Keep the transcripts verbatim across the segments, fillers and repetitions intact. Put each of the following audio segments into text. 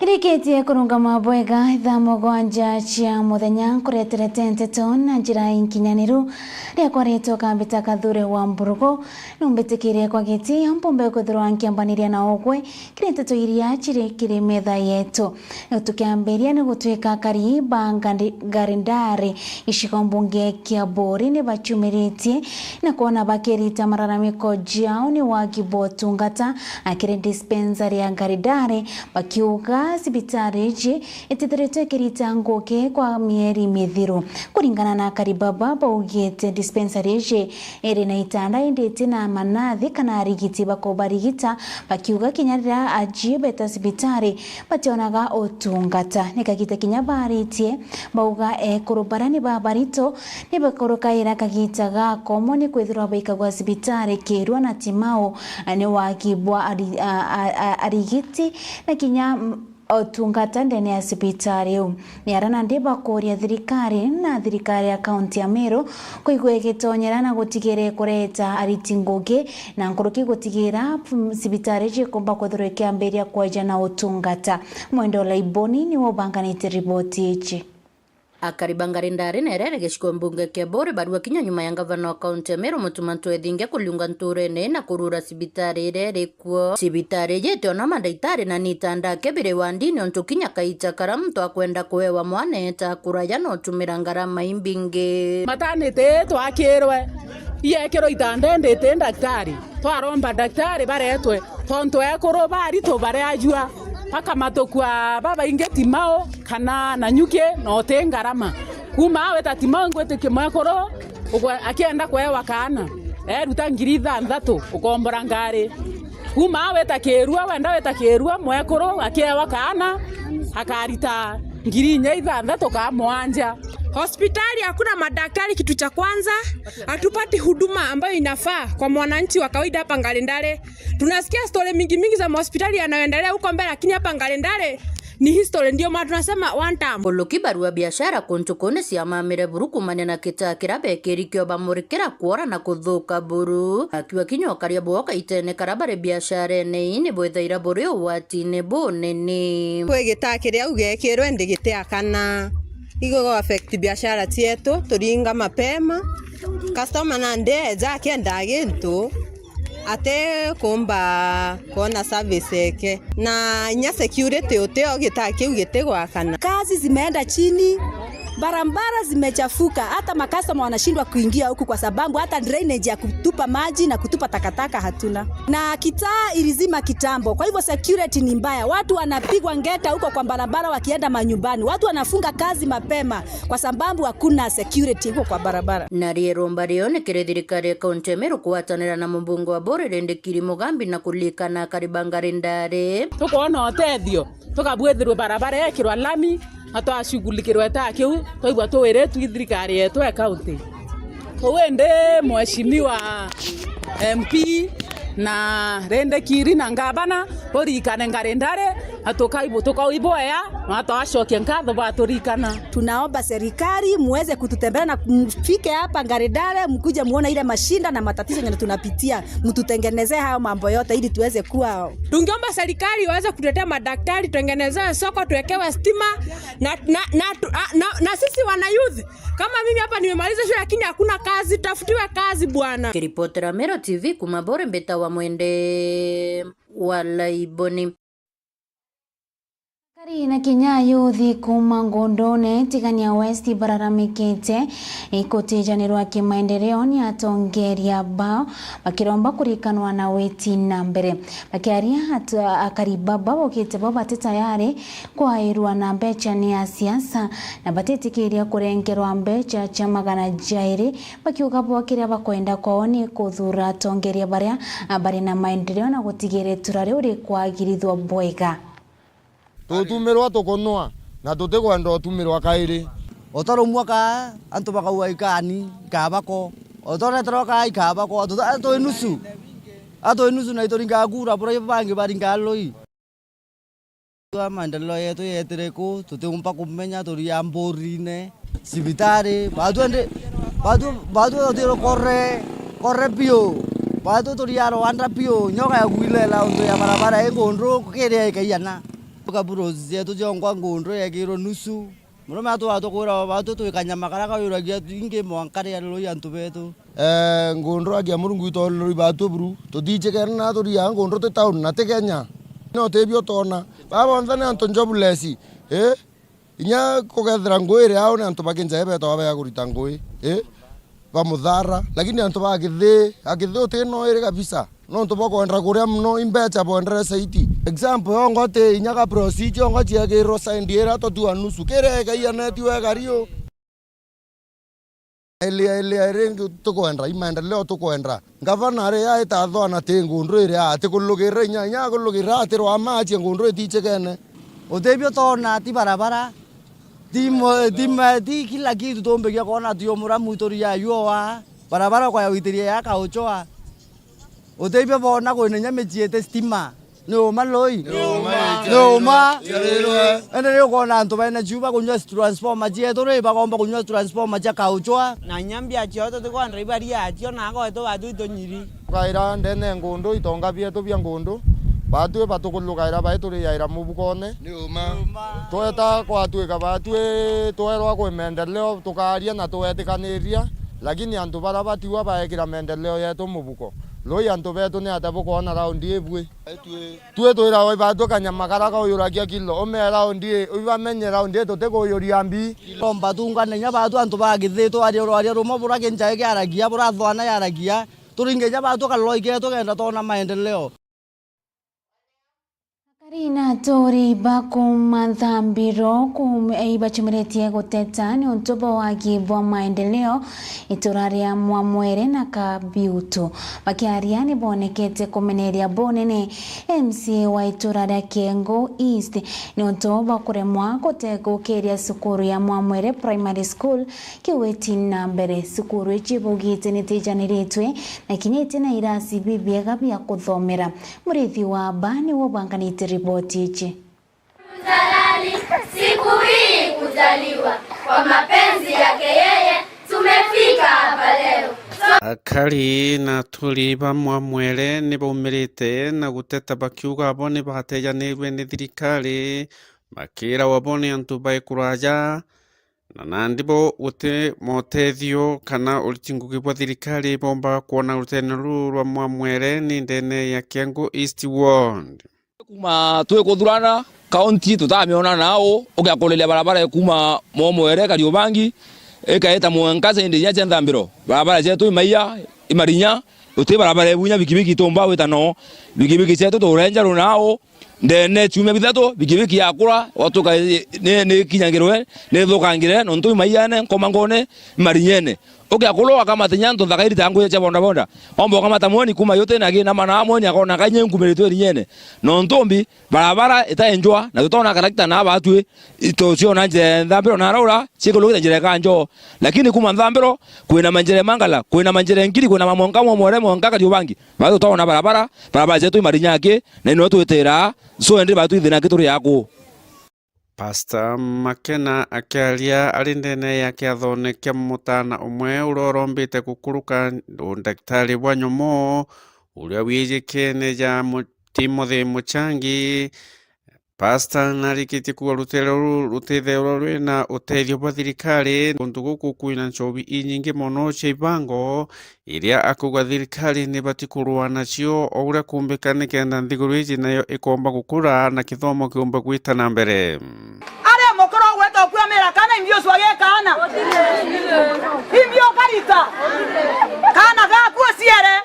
Ndikitie kurungama bwega, ithaa mugwanja cia muthenya nkureterete nteto na njira inkinyaniru. Riakwa ritwa Kambita Kathure wa Mburugu. Numbitikirie kwa gitio mpumbe kwithirwa nkiambaniria na ugwe kiri nteto iria ciri kiri metha yetu. Tukiambiria ni gutwika akari ba Ngari-, Ngarindari, gicigo mbunge kia Buri, ni bachumiritie na kwona bakirita mararamiko jao ni wagi bwa utungata akiri dispensary ya Ngarindari, bakiuga cibitari iji itithiritwe ikirita ngugi kwa mieri mithiru. Kuringana na akari baba, baugite dispensary iji iri na itanda indi iti na manathi kana arigiti bakubarigita, bakiuga kinya riria ajie beta cibitari bationaga utungata. Ni kagita kinya baritie, bauga ekuru baria ni babarito, ni bakurukaira kagita gakomo ni kwithirwa baikagwa cibitari kirua na timau, ni wagi bwa ari-, a, a, a, arigiti na kinya, mm, utungata ndene ya cibitari iu. Ni aria nandi bakuria thirikari na thirikari ya kaunti ya Meru kwigua igitonyera na gutigira ikureta ariti ngugi na nkuruki gutigira, mm, cibitari iji ikumba kwithirwa ikiambiria kweja na utungata. Mwende Olaiboni niwe ubanganite riboti iji. Akari ba Ngarindari na iria iri gicigo mbunge kia Buri barua kinya nyuma ya ngavana wa kaunti ya Meru Mutuma M'Ethingia kuriunga nturene na kurura cibitari iria iri kuo. Cibitari iji itiona mandaitari na ni itanda ake biri wandini, untu kinya kaita karia muntu akwenda kuewa mwana eeta kuraja na utumira ngarama imbingi. Maternity ii twakirwe, iekirwe itanda indi iti ndaktari. Twaromba ndaktari baretwe, tontu ekuru baritu bareajua, bakamatukua babaingi timau kana na nyuki na uti ngarama. Kuuma au weta timau ngwitikia mwekuru ugwe-, akienda kuewa kaana, eruta ngiri ithanthatu ukombora ngari. Kuuma au weta kirua, wenda weta kirua, mwekuru akiewa kaana, akarita ngiri inya ithanthatu kaa mwanja. Hospitali hakuna madaktari, kitu cha kwanza, hatupati huduma ambayo inafaa kwa mwananchi wa kawaida hapa Ngarindare. Tunasikia story mingi mingi za mahospitali yanayoendelea huko mbele, lakini hapa Ngarindare ni history, ndio maana tunasema one term. Nkuruki barua biashara kuntu kuu ni ciamamire buru kuumania na kitaa kiria bekiri kio bamurikira kwora na kuthuka buru. Akiuga kinya ukaria bwao kaitene karia bari biasharene ii ni bwithaira buri ugwatine bunene. Kwi gitaa kiria ugekirwe ndi gitiakana. Igo affect biashara cietu, turinga mapema. Customer nandi eja akiendaa gintu, ati kumba kwona service eke. Na inya security utio, gitaa kiu gitigwakana. Kazi zimeenda chini, barabara zimechafuka, hata makastoma wanashindwa kuingia huku kwa sababu hata drainage ya kutupa maji na kutupa takataka hatuna. Na kitaa ilizima kitambo, kwa hivyo security ni mbaya. Watu wanapigwa ngeta huko kwa barabara wakienda manyumbani. Watu wanafunga kazi mapema kwa sababu hakuna security huko kwa barabara. Na riromba rio ni kiri thirikari ya kaunti ya Meru kugwatanira na mubunge wa Buri Rindikiri Mugambi na kuririkana akari ba Ngarindari. Tukoona utethio, tukabwithirwe barabara yekirwa lami, na twashughulikirwe ta kiu, twaigua tuwiritwe i thirikari yetu ya kaunti. Kou indi mheshimiwa M P na Rindikiri na ngavana, burikane Ngarindari, na tukaibu-, tukaiboya, na twacokia nkatho baturikana. Tunaomba serikali muweze kututembelea na mfike hapa Ngarindari, mkuje muone ile mashinda na matatizo yenye tunapitia, mtutengenezee hayo mambo yote ili tuweze kuwa. Tungeomba serikali iweze kutuletea madaktari, tutengenezewe soko, tuwekewe stima, na, na, na, tu-, a, na, na sisi wana youth, kama mimi hapa nimemaliza shule lakini hakuna kazi, tafutiwe kazi bwana. Kiripotera Meru T V kuuma Buri, mbitawa Mwende wa Laiboni. Akari na kinya ayuthi kuuma Ngundune, Tigania West, bararamikite ikutijanirwa kimaendeleo ni atongeria bao, bakiromba kurikanwa na witi na mbere. Bakiaria atu-, akari baba baugite bo bati tayari kwairwa na mbecha ni asiasa na batitikiria kurengerwa mbecha cia magana jairi, bakiuga bo kiria bakwenda kwao ni kuthura atongeria baria bari na maendeleo na gutigira itura riu rikwagirithwa bwega. Tutumirwa tukunwa, na tutikwenda utumirwa kairi. Utarumwa kaa, antu bakauga ikani, ikabako. Utoreterwa kaa, ikabako. Antu twi nusu. Atwi nusu na ituringaga kura, buria bangi baringaga lui. Maendeleo yetu yetire ku, tutiumba kumenya, turia mburine, cibitari, batu ndi, batu, batu tutiro kore, kore biu, batu turia Rwanda biu, nyoka ya kuilela untu ya barabara ikundu kiria ikaiana. Tuka burosi cietu ciongwa ngundru yekirwe nusu. Murume atu atukwira batu twikanya makara kawiragia ingi mwanka ria rurui antu betu. Eh, ngundru agia Murungu itolori batu buru. Tutichikene na turia ngundru ti town na ti Kenya. No tibio tona. Baba bonthe ni antu jobless. Eh? Inya kugethira ngui iri au ni antu ba kinjae betagwa bea kurita ngui, ii, ba muthara, lakini antu ba kithii, a kithii uti no iri kabisa, nontu bwa kwenda kuria mono, imbecha bwendere saiti. Example yongwa ti inya ga procedure yongwa ciekirwe side iria tutua nusu, kiria ikaianeti wega riu. Iria, iria ringi tukwenda, i maendeleo tukwenda. Ngavana ari aita athwana ti ngundu iria atikulugirira inya, inya akulugirira atirwa machi ngundu itichikene. Utibio tona ti barabara, ti mo-, ti ma-, ti kila kitu tumbigia kwona ti umura mwituri ya yua. Barabara kwa ya witiria ya kauchoa. Utibio bona kwina inya michie iti stima. Ni uma lui? Ni uma. Ni uma. Ende ni ukona antu bena chuba kunywa transformer cietu ri, bagomba kunywa transformer cia kauchwa. Na inya mbia cio tutikwenda ibaria cio na agoetu batu itunyiri. Tukaira ndene ngundu, itonga bietu bia ngundu, batwi batukulukaira baituriaira mubukone. Ni uma. Tweta kwatwika batwi twerwa kwi maendeleo, tukaaria na tugetikaniria, lakini antu bara batiwa baekira maendeleo yetu mubuko. Lui antu betu ni ata bukwona raundi ibui? Twi twirawa ibatwi kanyama kara kauyuragia kilo, ume raundi ii, ibamenye raundi ii tutikuyuria mbi. Romba tungane inya batwi antu ba kithii twaria rwaria rumwe bura kinjae kiaragia, bura thwana yaragia, turinge inya batwi kaloi ketu kenda twona maendeleo. Akari na aturi ba kuuma Nthambiro kum-, ibachumiritie guteta niuntu bwa wagi bwa maendeleo itura ria Mwamwere na Kabiutu. Bakiaria ni bonekete kumeneria bunene M C A wa itura ria Kiengu East niuntu bwa kuremwa gutegukiria cukuru ya Mwamwere Primary School kiu iti na mbere. Cukuru ici baugite ni tijaniritwe na kinya iti na irasi bibiega bia kuthomera. Murithi wa Aba niwe ubwanganite riboti iji. Jalali, siku hii kuzaliwa kwa mapenzi yake yeye, tumefika hapa leo. Akari na aturi ba Mwamwere ni baumirite na guteta bakiuga bo ni batejanirue ni thirikari, bakirawa bo ni antu ba ikuraja, na nandi bo guti motethio kana uriti ngugi bwa thirikari bomba kwona rutene ruru rwa Mwamwere ni ndene ya Kiengu East Ward. Kuma twikuthurana kaunti tutamiona nau, ugiakuriria barabara ikuma Mwamwere Kariobangi ikaita mwanka sendi inya cia Nthambiro. Barabara cietu imaiya, imarinya, uti barabara ibunya bikibiki tumba wita no. Bikibiki cietu turenja runau, ndene ciumia bithatu, bikibiki yakura, watuka ni, ni kinyangirwe, ni thukangire, nontu imaiane, nkomangone, imarinyene. Ugiakurwa ugakamata inya antu nthaka irita ngugi cia bodaboda. Omba ukamata mweni kuma yuti na ginama na mweni akona kanye nkumiritwe irinyene. Nontu mbi, barabara itaenjwa, na tutona karakita na batwi, ituciona njira ya Nthambiro na Raura, cikulukite njira ikanjo. Lakini kuma Nthambiro, kwina manjira mangala, kwina manjira ngiri, kwina mamonka mo more monka Kariobangi. Batu twaona barabara, barabara cietu imarinyaki, na ino twitira, so endi batu ithina kituri yaku. Pastor Makena akiaria ari ndene ya kiathone kia mutana umwe uria urombite gukuruka undagitari bwa nyomo, uria wijikene ja Mu-, Timothy Muchangi. Pastor narikitie kuuga rutere ruru rutithairwa rwina utethio bwa thirikari, kuntu guku kwina nchobi inyingi mono cia ibango, iria akuuga thirikari nibati kurua nacio o uria kuumbika, nikenda nthiguru iji nayo ikomba gukura na kithomo kiumba gwita na mbere. Aria mukuru ugweta ukuamira kana imbi ucio agi kaana? Imbi ukarita? Kaana gaku uciere?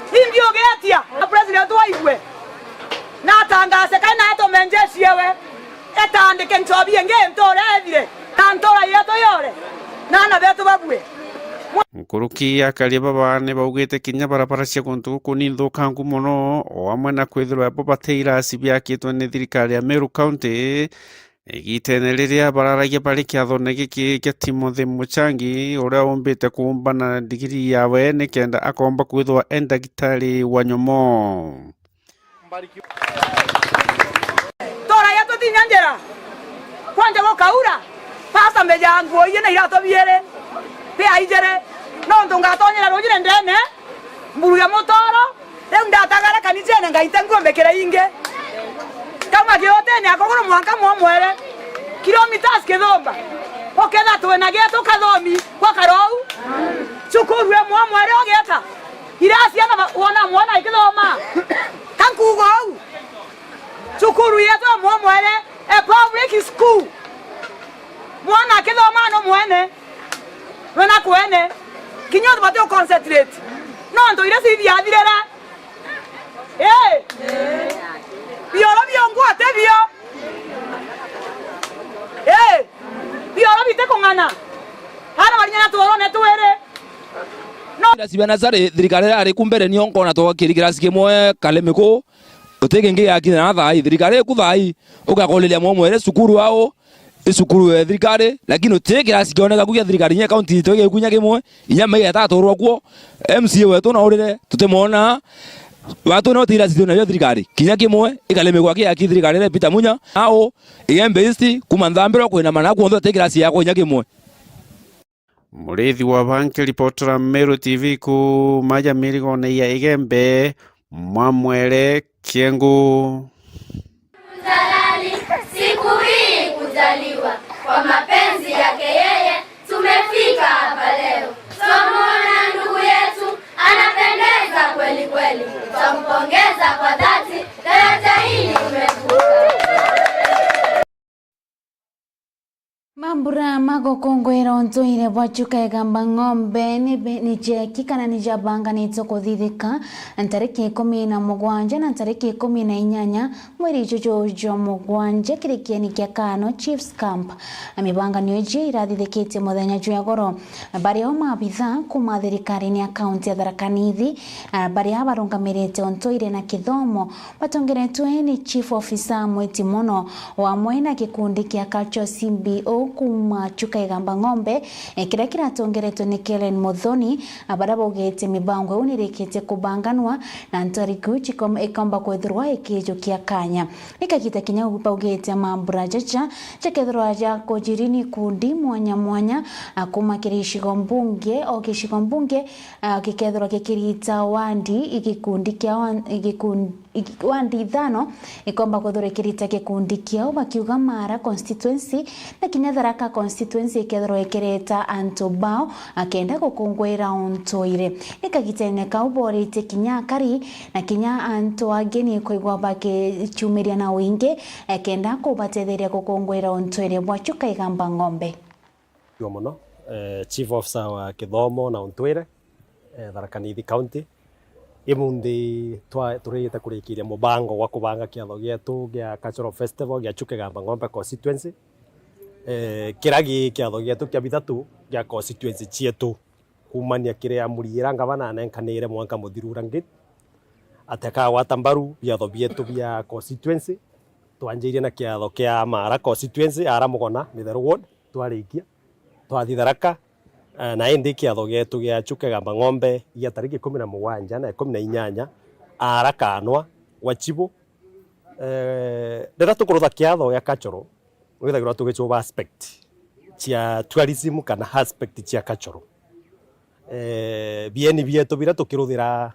Imbi ugetia? President waigue. Na atangaase kai na atume njeshi ewe, itaandike nchobi ingi ntuura ethire, na ntuura yetu yore, na aana betu babue. Nkuruki akari baba ni baugite kinya barabara cia guntu guku ni nthukangu mono, o amwe na kwithirwa bo bati irasi biakitwe ni thirikari ya Meru County. Igitene riria bararagia bari kiathone giki kia Timothy Muchangi, uria umbite kuumba na ndigiri yawe nikenda akomba kwithirwa e ndagitari wa nyomo. Tora yetu tinya njira. Kwanja gukaura, pasta mbeja nguo ii na iratu biiri, ti aijere. Nontu ngatonyera rujire ndene, mburuge mutoro, riu ndatagara kanicene ngaite nguo mbikire ingi. Kauma Giutini ya kuguru mwanka Mwomwere, kilometers Kithumba. Uketha twina gietu kathomi gwa karou. Cukuru e Mwomwere ugieta. Ira ciana ba-, wona mwana ikithoma. Kankuga uu. Cukuru yetu e Mwomwere, a public school. Mwana akithoma no mwene. Wena kwene. Kinya tubati u concentrate. Nontu iria cithiathirire. Ii. Bioro biongwate bio. Ii. Bioro bitikung'ana. Ana barinya na tuorone twiri. No. Irasi bia nasari, thirikari yari ku mbere nio nkona twakiri kirasi kimwe Kalemiku. Uti kingi giakinya na thaa ii. Thirikari iku thaa ii, ugakuliria Mwomwere cukuru au, i cukuru ya thirikari, lakini uti kirasi kioneka ku gia thirikari, inya kaunti itu igikunya kimwe, inya maiga itaturwa kuo. M C A wetu naurire, tutimwona. Watu no tira citio nayo thirikari, kinya kimwe, ikaleme gwaki aki thirikari ire Peter Munya, au, Igembe East, kuma Nthambiro kwina mana kuonthe uti kirasi yakwa inya kimwe. Murithi wa Banki, ripotera Meru T V kuuma ja mirigone ya Igembe, Mwamwere, Kiengu. Halali, siku hii kujaliwa, kwa mapenzi yake yeye, tumefika hapa leo. Twamuona ndugu yetu, anapendeza kweli kweli. Twampongeza kwa dhati, daraja hili umevuka. Mambura ma gukungwira untuire bwa Chuka Igamba Ng'ombe ni be-, ni jeki kana ni jabanganitwe kuthithika ntariki ikumi na mugwanja na ntariki ikumi na inyanya mweri juju jwa mugwanja kiri kieni kia Kano Chiefs Camp. Mibanganio iji irathithikitie muthenya jwa igoro, baria o maabitha kuma thirikarine ya kaunti ya Tharaka Nithi, ah, baria barungamirite untuire na kithomo, batongeretwe ni Chief Officer Mwiti Mono, o amwe na gikundi kia Culture C B O kuma Chuka Igamba Ng'ombe, eh, kiria kiratongeretwe ni Kellen Muthoni, ah, baria baugite mibango iu nirikitie kubanganwa na ntariki iu chikom-, ikomba kwithirwa ikijukia kanya. Ni kagita kinya u baugite mambura jaja jakethirwa ja kujiri ni ikundi mwanya mwanya, ah, kuma kiri icigo mbunge o gicigo mbunge, ah, gikethirwa gikirita wandi, igikundi kia wan-, igikun-, igi-, wandi ithano ikomba kwithirwa ikirita gikundi kiao, bakiuga Maara constituency na kinya Tharaka constituency ikethirwa ikireta antu bao, akenda gukungwira untuire. Ni kagitene kau boritie kinya akari na kinya antu angi ni kwigua bakichumiria na wingi, akenda kubatetheria gukungwira untuire bwa Chuka Igamba Ng'ombe. Kiwa mono, eh, Chief Officer wa Kithomo na Untwire, eh, Tharaka Nithi County. Imunthi twa-, turigite kurikiria mubango gwa kubanga kiatho gietu gia Cultural Festival gia Chuka Igamba Ng'ombe Constituency. Eh, kira gi kiatho gietu kia bithatu gia constituency cietu, kumania kiri amuri ira ngavana anenkanire mwanka muthiru ura ngiti, ati akagwata mbaru biatho bietu bia constituency. Twanjirie na kiatho kia Maara constituency, ara Mugona, Mitheru ward, twarikia, twathi Tharaka, eh, na indi kiatho gietu gia Chuka Igamba Ng'ombe gia tariki ikumi na mugwanja na ikumi na inyanya, ara Kanwa gwa Chibu. Eh, riria tukurutha kiatho gia cultural, withagirwa tugicuba aspect cia tourism kana aspect cia cultural. Eh, bieni bietu biria tukiruthira,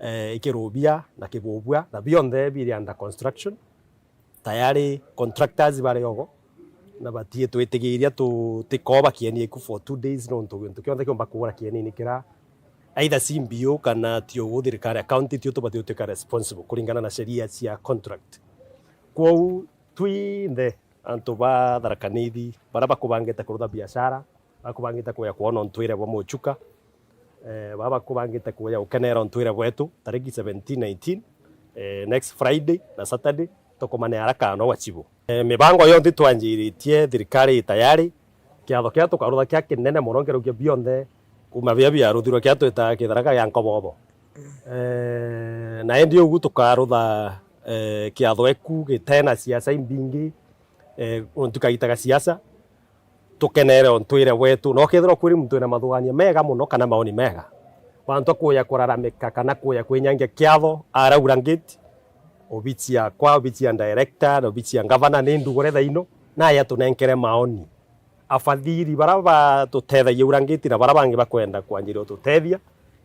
eh, ikirubia na kibubua, na bionthe biri under construction. Tayari contractors bari ogo, na batie twitigiria tu-, tikoba kieni iku for two days, nontu gintu kionthe kiumba kuura kienini kira either C B O kana T O U thirikari ya county, tio tubati gutwika responsible kuringana na sheria cia contract. Kwou twinthe antu ba Tharaka Nithi, baria bakubangite kurutha biashara, bakubangite kuja kwona untwire bwa Muchuka, eh, baria bakubangite kuja gukenera untwire bwetu, tariki seventeen, nineteen, eh, next Friday na Saturday, tukumane ara Kanwa gwa Chibu. Eh, mibango yonthe twanjiritie, thirikari i tayari, kiatho kiria tukarutha kia kinene mono nkerukia bionthe, kuma biria biaruthirwe kiria twitaga Kitharaka gia Nkobobo. Eh, na indi ugu tukarutha, eh, kiatho eku gitena siasa imbingi, eh, nontu tukagitaga siasa, tukenere untwire bwetu. Na ukethirwa kwiri muntu wina mathuganio mega mono kana maoni mega, bantu akuya kuraramika kana kuya kwinyangia kiatho, araura ngiti, obici yakwa, obici ya director, na obici ya ngavana, ni ndugure thaino, naye atunenkere maoni. Afadhili baria batutethagia ura ngiti na baria bangi bakwenda kwanjiria ututethia,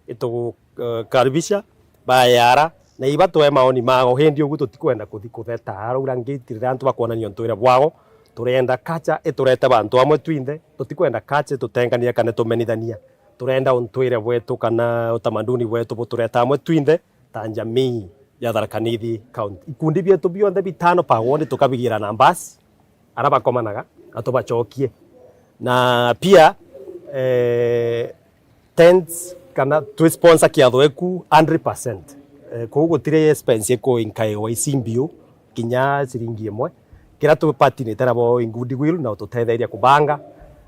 itugukaribisha, bayara, Na iba twe maoni mao, hindi ugu tutikwenda kuthi kutheta arauga ngiti riria antu bakwonania untwire bwao. Turenda culture iturete bantu amwe twinthe, tutikwenda culture itutengania kana itumenithania. Turenda untwire bwetu kana utamaduni bwetu butureta amwe twinthe ta jamii ya Tharaka Nithi County. Ikundi bietu bionthe bitano pa ward tukabigira na mbasi aria bakomanaga na tubacokie. Na pia, eh, tents kana twi sponsor kiatho eku hundred percent. Eh, kuu gutiri expense iku incurwa i C B O kinya ciringi imwe. Kiria tupatinite nabo in good will na ututetheria kubanga,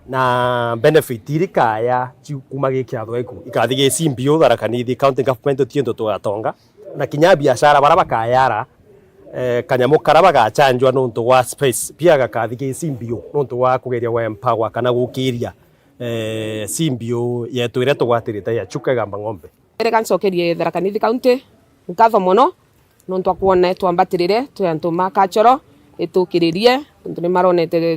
na benefit iri kaya ciu kuma gi kiatho eku ikathi gi C B O, Tharaka Nithi County Government, uti untu tugatonga. Na kinya biashara bara bakayara, eh, kanyamu kara bagachanjwa nontu gwa space, pia gakathi gi C B O nontu gwa kugeria gwa empower kana gukiria, eh, C B O yetu iria tugwatirite ya Chuka Igamba Ng'ombe. Reka ncokerie Tharaka Nithi County nkatho mono nontu akwona twambatirire twi antu ma cultural itukiririe, tontu ni maronete,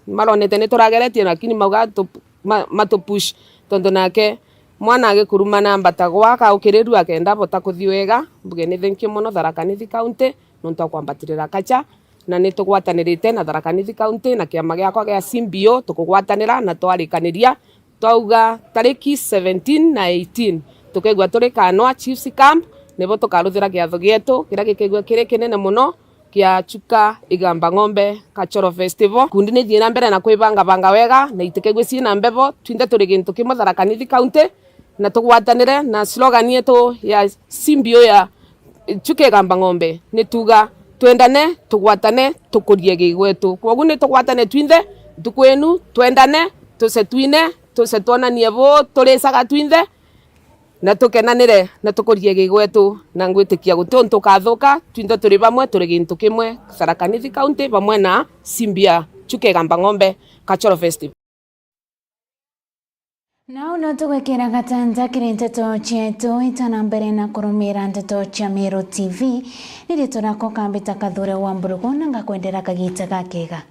ni maronete ni turageretie, lakini mauga tu-, ma-, matupush, tontu nake mwana agikuruma na ambata gwaka ukiriru akenda bota kuthi wega. Mbuge ni thank you mono Tharaka Nithi County nontu akwambatirira culture, na ni tugwatanirite na Tharaka Nithi County na kiama giakwa gia C B O, tukugwatanira na twarikaniria twauga tariki seventeen na eighteen tukeigua turi Kanwa Chiefs Camp, nibo tukaruthira kiatho gietu kiria gikeigua kiri kinene mono kia Chuka Igamba Ng'ombe Cultural Festival. Ikundi ni thii na mbere na kwibangabanga wega na itikeigua cii na mbevo, twinthe turi gintu kimwe Tharaka Nithi County, na tugwatanire na slogan yetu ya C B O ya Chuka Igamba Ng'ombe ni tuuga, "Twendane, tugwatane, tukurie gigwetu." Kwogu ni tugwatane twinthe ntuku inu, twendane, tuce twine, tuce twonanie bu turicaga twinthe, na tukenanire, na tukurie gigwetu, na ngwitikia guti untu ukathuka, twinthe turi bamwe, turi gintu kimwe, Tharaka Nithi County, bamwe na C B O ya Chuka Igamba Ng'ombe Cultural Festival. Nau no tugwikira gatanda kiri nteto cietu itana mbere na kurumira nteto cia Meru T V. Ni riitwa riakwa Kambita Kathure wa Mburugu, na ngakwendera kagiita gakega.